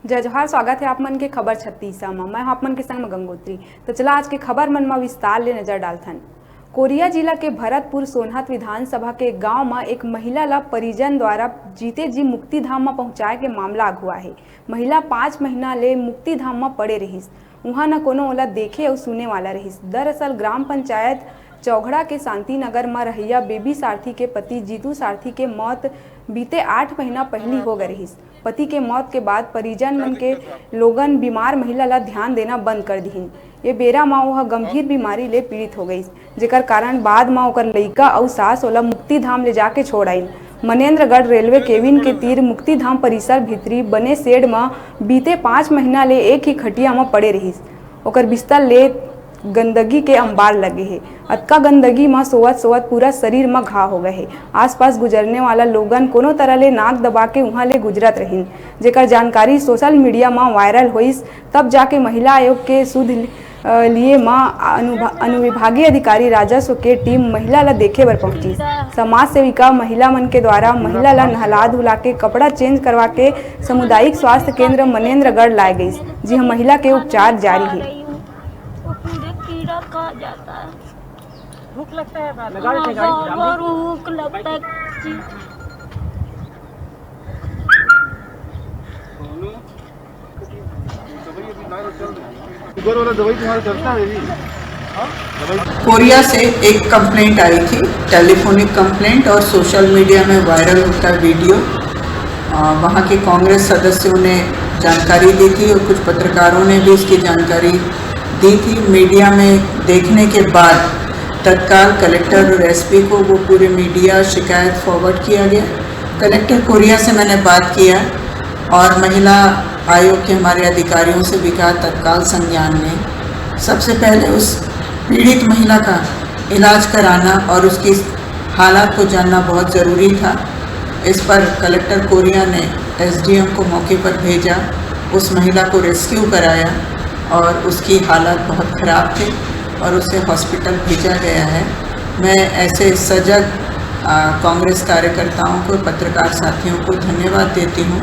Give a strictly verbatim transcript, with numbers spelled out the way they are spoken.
जय जोहार, स्वागत हे आप मन के खबर छत्तीसा म। मैं हूं आप मन के संग म गंगोत्री। तो चला आज के खबर मन म विस्तार ले नजर डालथन। कोरिया जिला के भरतपुर सोनहत विधानसभा के गांव म एक महिला ल परिजन द्वारा जीते जी मुक्तिधाम म पहुंचाए के मामला आघू आए हे। महिला पाँच महीना ले मुक्तिधाम म पड़े रहिस। उहां न कोनो ओला देखे अउ सुने वाला रहिस। दरअसल ग्राम पंचायत चौघड़ा के शांति नगर म रहइया बेबी सारथी के पति जीतू सारथी के मौत बीते आठ महीना पहिली हो गए रहिस। पति के मौत के बाद परिजन मन के लोगन बीमार महिला ला ध्यान देना बंद कर दिहिन। ये बेरा म ओह गंभीर बीमारी ले पीड़ित हो गईस, जेकर कारण बाद म ओकर लइका अउ सास ओला मुक्तिधाम ले जाके छोड़ आइन। मनेन्द्रगढ़ रेलवे केबिन के तीर मुक्तिधाम परिसर भीतरी बने शेड म बीते पाँच महीना ले एक ही खटिया म पड़े रहिस। ओकर बिस्तर ले गंदगी के अंबार लगे हे। अतका गंदगी म सोवत सोवत पूरा शरीर म घाव हो गए हे। आसपास गुजरने वाला लोगन कोनो तरह ले नाक दबा के उहां ले गुजरत रहिन, जेकर जानकारी सोशल मीडिया म वायरल होइस। तब जाके महिला आयोग के सुध ल-, अ, लिए म अनुभा-, अनुविभागीय अधिकारी राजस्व के टीम महिला ल देखे बर पहुंचिस। समाज सेविका महिला मन के द्वारा महिला ल नहला धुला के कपड़ा चेंज करवा के सामुदायिक स्वास्थ्य केंद्र मनेन्द्रगढ़ लाए गईस, जिहां महिला के उपचार जारी हे। वो पूरे कीड़ा खा जाता है। भूख लगता है बार हाँ, बार बार भूख लगता है जी। शुगर वाला दवाई तुम्हारा चलता है जी? कोरिया से एक कंप्लेंट आई थी, टेलीफोनिक कंप्लेंट और सोशल मीडिया में वायरल होता वीडियो। अ, वहाँ के कांग्रेस सदस्यों ने जानकारी दी थी और कुछ पत्रकारों ने भी इसकी जानकारी दी थी। मीडिया में देखने के बाद तत्काल कलेक्टर और एसपी को वो पूरे मीडिया शिकायत फॉरवर्ड किया गया। कलेक्टर कोरिया से मैंने बात किया और महिला आयोग के हमारे अधिकारियों से भी कहा तत्काल संज्ञान लें। सबसे पहले उस पीड़ित महिला का इलाज कराना और उसकी हालात को जानना बहुत ज़रूरी था। इस पर कलेक्टर कोरिया ने एसडीएम को मौके पर भेजा, उस महिला को रेस्क्यू कराया और उसकी हालात बहुत ख़राब थे और उसे हॉस्पिटल भेजा गया है। मैं ऐसे सजग, आ, कांग्रेस कार्यकर्ताओं को, पत्रकार साथियों को धन्यवाद देती हूँ।